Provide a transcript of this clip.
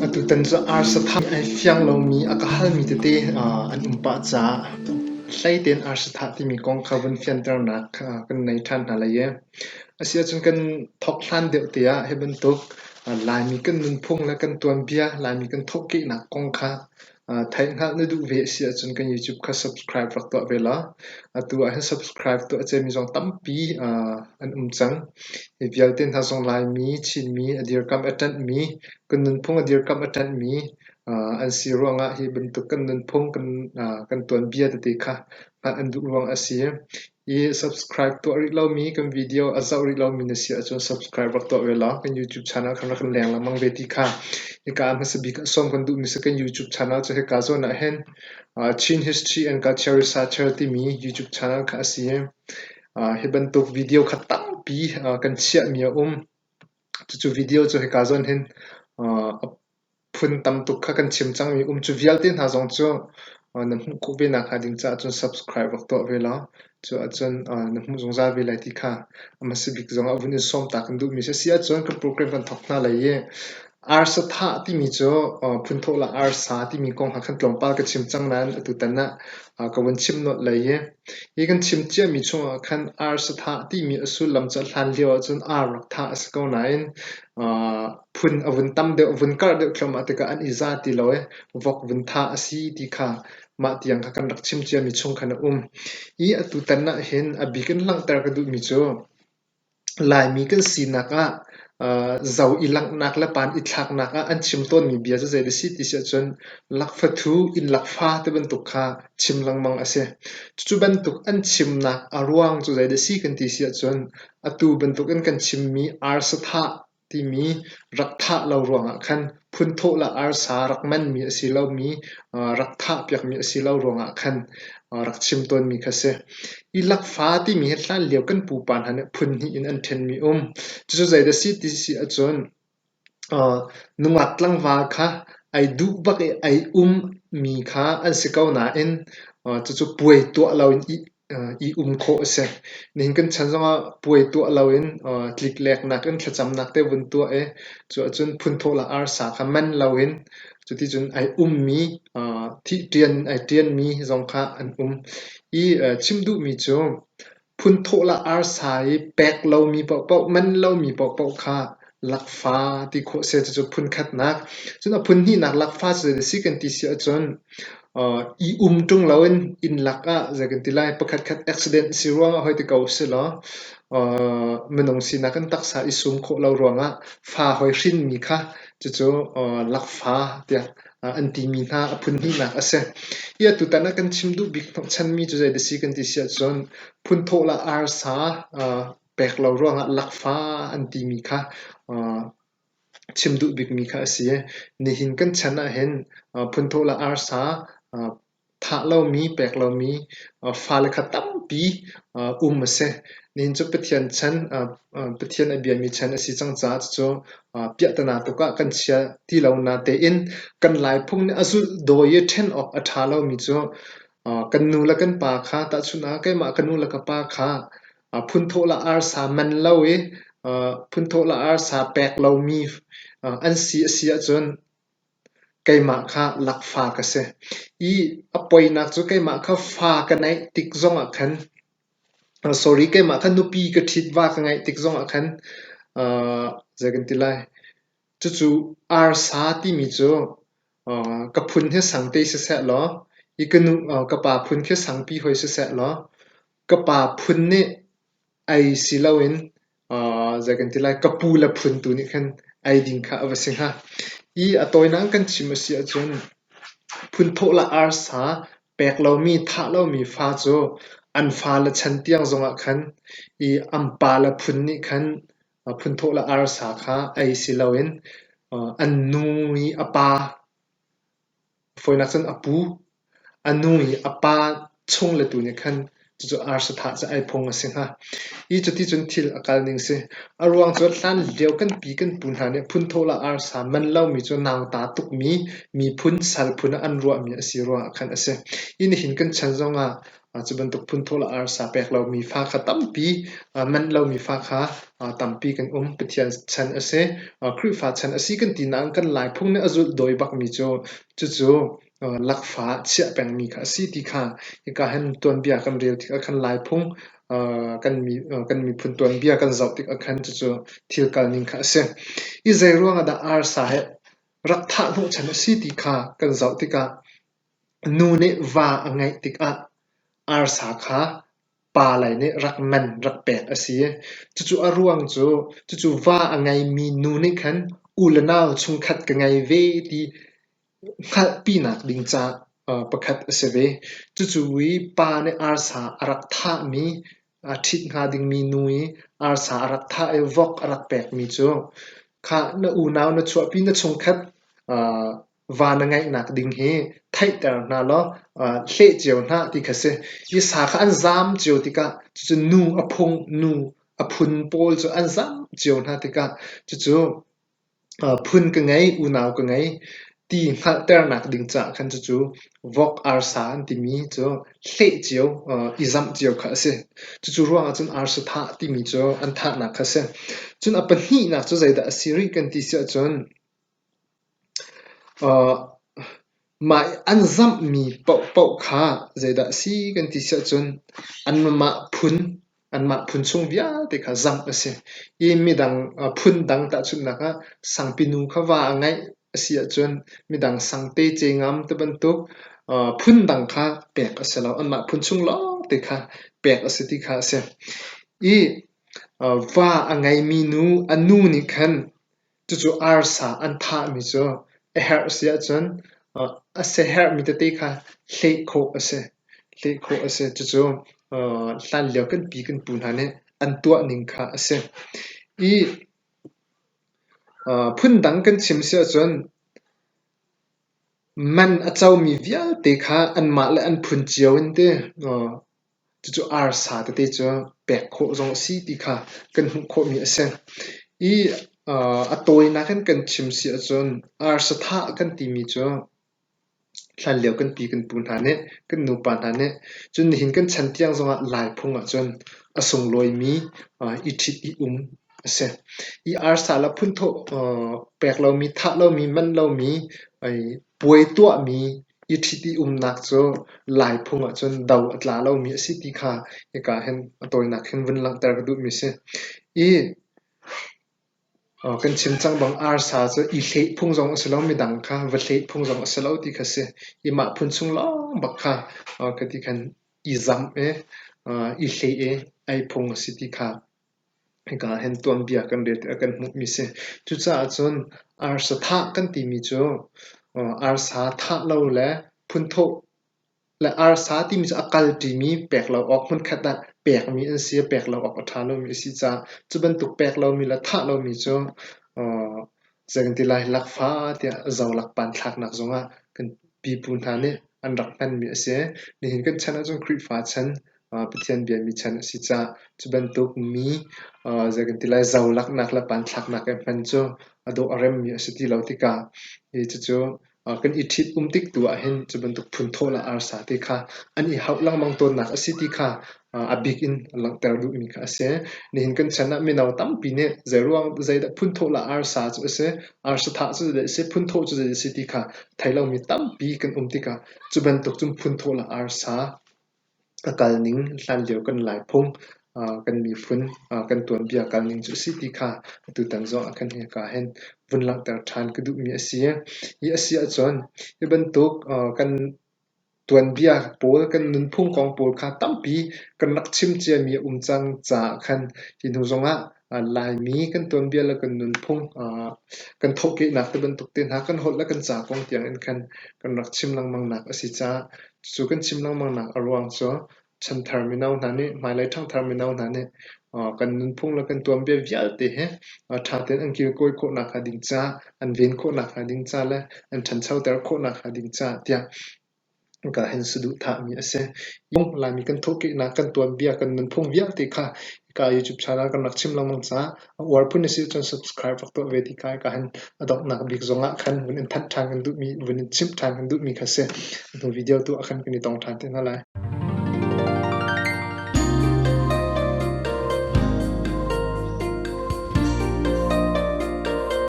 Atutan cu arsa thah ai fiang lomi a ka halmi tete an um pah caah hlei tein arsa thah timi kong kha vun fianternak kan nei ṭhan hna lai i asiahcun kan thawk hlan deuh te ah hi bantuk Laimi kan nunphung le kan tuanbia, Laimi kan thawhkehnak kong kha Theihhngalh na duh ve a si ahcun kan YouTube kha subscribe rak tuah ve law atu ahhin subscribe tuah ciami zong tampi an um cang. Hi vialte hna zong Laimi, Chinmi a dirkamh a ṭanhmi, kan nunphung a dirkamh a ṭanhmi an si ruangah hi bantuk kan nunphung kan tuanbia tete kha hngalh an duh ruangah a si. I subscribe tuah rih lomi kan video a zoh rih lomi na si ahcun subscribe rak tuah ve law kan YouTube channel khan rak kan leng lengmang ve ti kha hika ah hmasa bik ah sawm kan duhmi si kan YouTube channel cu hika zawn ah hin Chin History and Culture Researcher timi YouTube channel kha a si. Hi bantuk video kha tampi kan chiahmi a um. Cucu video cu hika zawn hin Phun tam tuk kha kan chim cangmi um cu vialte hna zong cu na hmuh khawh ve nakhnga ding caah cun subscribe rak tuah ve law cu ahcun na hmuh zungzal ve lai ti kha a hmasa bik zongah vun in sawm ta kan duhmi si. Si ahcun kan program kan thawk hna lai i arsa thah timi cu phunthawh le arsa timi kong kha khan tlawmpal ka chim cang nain atutan ah ka vun chim nolh lai i hi kan chim ciami chungah khan arsa thah timi a sullam cu hlan lio ahcun ar rak thah a si ko nain Phun a vun tam deuh, a vun karh deuh thluahmah tikah an i za ti lo i vok vun thah a si ti kha mah tiang kha kan rak chim ciami chung khan a um. I atutan ah hin a bik in langhter ka duhmi cu Laimi kan sinak ah zo i langhnak le pan i thlaknak ah an chim tawnmi bia cu zei a si ti si ahcun lakfathu, inn lakfa ti bantuk kha chim lengmang a si. Cucu bantuk an chimnak a ruang cu zei dah si kan ti si ahcun atu bantukin kan chimmi arsa thah timi rak thah lo ruangah khan phunthawh le arsa rak manmi a si lomi rak thahpiakmi a si lo ruangah khan rak chim tawnmi kha si. I lakfa timi hi hlanlio kan pupa hna nih phun hnih in an ṭhenmi um. Cucu zeidah si ti si ahcun nungak tlangval kha ai duh bak i ai ummi kha an si ko nain cucu puai tuah loin i um khawh a si. Nihin kan chan zongah puai tuah loin tlikleknak in thlacamnak te vun tuah i cu ahcun phunthawh le arsa kha man loin cuticun ai ummi thih ṭian ai ṭianmi zong kha an um. I chim duhmi cu Phunthawh le arsa i pek lomi paohpaoh, man lomi paohpaoh kha lakfa ti khawh a si. Cucu phun khatnak. Cun a phun hnihnak lakfa cu zei a si kan ti si ahcun i um ṭung loin inn lak ah zei kan ti lai pakhatkhat accident si ruangah hoi ti ko usilaw minung sinak in taksa i sum khawh lo ruangah fa hoi hrinmi kha cucu lakfa tiah an timi hna a phun hnihnak a si. Hi atutan ah kan chim duh bik hnawhchanmi cu zei a si kan ti si ahcun phunthawh le arsa pek lo ruangah lakfa an timi kha chim duh bikmi kha a si. Nihin kan chan ahhin phunthawh le arsa Thah lomi, pek lomi fale kha tampi um a si. Nihin cu Pathian chan, Pathian a biami chan a si cang caah cucu piahtana tuk ah kan chia ti lo natein kan Laiphung nih a zulh dawi i ṭhen awk a ṭha lomi cu kan nu le kan pa kha tahchunh ah keimah ka nu le ka pa kha phunthawh le arsa man lo i phunthawh le arsa pek lomi an si a si ahcun Keimah kha lakfa ka si i a poinak cu keimah kha fa ka neih tik zongah khan sorry keimah kha nupi ka ṭhit va ka ngeih tik zongah khan zei kan ti lai cucu arsa timi cu ka phun hi sangte siseh law i ka nu ka pa phun khi sangpi hoi siseh law ka pa phun nih ei si loin zei kan ti lai ka pu le phun tu nih khan ei ding kha a va si hnga. I a tawinak in kan chim a si ahcun phunthawh le arsa pek lomi thah lomi fa cu an fale chan tiang zongah khan i an pale phun nih khan phunthawh le arsa kha ei si loin an nu i a pa Fawinak cun a pu, a nu i a pa chung le tu nih khan cucu arsa thah cu ai phung a si hnga. Hi cuticun thil a kal ning si. A ruang cu hlan lio kan pi kan pu hna nih phunthawh le arsa man lomi cu nauta tukmi miphun sal phun ah an ruahmi a si ruangah khan a si. Hi nihin kan chan zongah. Cu bantuk phunthawh le arsa pek lomi fa kha tampi, manh lomi fa kha tampi kan um. Pathian chan a si, Khrihfa chan a si kan ti nain kan Laiphung nih a zulh dawi bakmi cu cucu lakfa chiah pengmi kha a si ti kha hika hin tuanbia kan rel tikah khan Laiphung kan miphun tuanbia kan zoh tikah khan cucu thil kalning kha a si. I zei ruangah dah arsa hi rak thah hnawhchan a si ti kha kan zoh tikah nu nih va a ngeih tikah arsa kha pa lei nih rak man rak pek a si. Cucu a ruang cu cucu va a ngeimi nu nih khan u le nau chungkhat ka ngei ve ti hngalhpinak ding ca pakhat a si ve. Cucu i pa nih arsa a rak thahmi a ṭhit hnga dingmi nu i arsa a rak thah i vok a rak pekmi cu khah na unau na chuahpi na chungkhat va na ngeihnak ding hi theihter hna law hleh cio hna ti kha si. Hi sa kha an zaam cio tikah cucu nu a phung nu a phun pawl cu an zaam cio hna tikah cucu phun ka ngei, unau ka ngei ti hngalhternak ding caah khan cucu vok arsa an timi cu hleh cio, i zamh cio kha a si. Cucu ruangah cun arsa thah timi cu an thahnak kha a si. Cun a pahnihnak cu zeidah a si rih kan ti si ahcun mah an zamhmi paohpaoh kha zeidah a si kan ti si ahcun anmah phun anmah phun chung vialte kha zamh a si. I midang phun dang tahchunhnak ah sangpinu kha va a ngeih a si ahcun midang sangte cengam ti bantuk phun dang kha pek a si lo. Anmah phun chung lawngte kha pek a si ti kha a si. I va a ngeimi nu a nu nih khan Cucu arsa an thahmi cu a herh si ahcun a siaherhmi tete kha hleh khawh a si. Hleh khawh a si. Cucu hlanlio kan pi kan pu hna nih an tuahning kha a si. I phundang kan chim si ahcun man a comi vialte kha anmah le an phun cio in ti Cucu arsa tete cu pek khawh zong a si ti kha kan hmuh khawhmi a si. I a tawinak in kan chim si ahcun arsa thah kan timi cu hlanlio kan pi kan pu hna nih kan nupa hna nih cun nihin kan chan tiang zongah Lai phung ahcun a sunglawimi i ṭhit i um a si. I arsa le phunthawh pek lomi, thah lomi, manh lomi, puai tuahmi i ṭhit i umnak cu Lai phung ahcun do a tla lomi a si ti kha hika hin a tawinak hin vun langhter ka duhmi a si. I kan chim cang bang arsa cu i hleh phung zong a si lo, midang kha va hleh phung zong a si lo ti kha a si. I mah phun chung lawng bak kha ka ti khan i zamh i i hleh i ei phung a si ti kha Hika ah hin tuanbia kan rel tikah kan hmuhmi a si. Cucaah cun arsa thah kan timi cu arsa thah lo le phunthawh le arsa timi cu a kalṭimi pek lo awk hmunkhat ah pekmi an si i pek lo awk a ṭha lomi a si caah cu bantuk pek lomi le thah lomi cu zei kan ti lai lakfa tiah zolak panthlaknak zongah kan pipu hna nih an rak hmanmi a si. Nihin kan chan ahcun Khrihfa chan Pathian biami chan a si caah cu bantuk mi zei kan ti lai zolaknak le panthlaknak i hman cu a dawh a remmi a si ti lo tikah hi cucu kan i ṭhit um tik tu ahhin cu bantuk phunthawh le arsa te kha an i hauh lengmang tawnnak a si ti kha a bik in langhter duhmi kha a si. Nihin kan chan ah mino tampi nih zeiruang zeidah phunthawh le arsa cu a si, arsa thah cu zeidah a si, phunthawh cu zeidah a si ti kha thei lomi tampi kan um tikah cu bantuk cun phunthawh le arsa a kalning hlanlio kan Laiphung, kan miphun, kan tuanbia kalning cu a si ti kha atutan zong ah khan hika hin vun langhter ṭhan ka duhmi a si. Hi a si ahcun hi bantuk kan tuanbia pawl, kan nunphung kong pawl kha tampi kan rak chim ciami a um cang caah khan hi hnu zongah Laimi kan tuanbia le kan nunphung kan thawhkehnak ti bantuk te hna kan holh le kan ca kong tiang in khan kan rak chim lengmang nak a si caah Cu kan chim lengmangnak a ruang cu chanthar mino hna nih hmailei ṭhangthar mino hna nih kan nunphung le kan tuanbia vialte hi ṭha tein an kilkawi khawh nakhnga ding ca, an ven khawh nakhnga ding ca le an ṭhanchoter khawh nakhnga ding ca tiah ka hin saduhthahmi a si. Laimi kan thawhkehnak, kan tuanbia, kan nunphung vialte kha hika YouTube channel kan rak chim lengmang caah a uar phun na si ahcun subscribe rak tuah ve ti kha hika hin a donghnak bik zongah khan vun in thanh ṭhan kan duhmi, vun in chimh ṭhan kan duhmi kha a si. Hnu video tu ah khan kan i tong ṭhan te hna lai.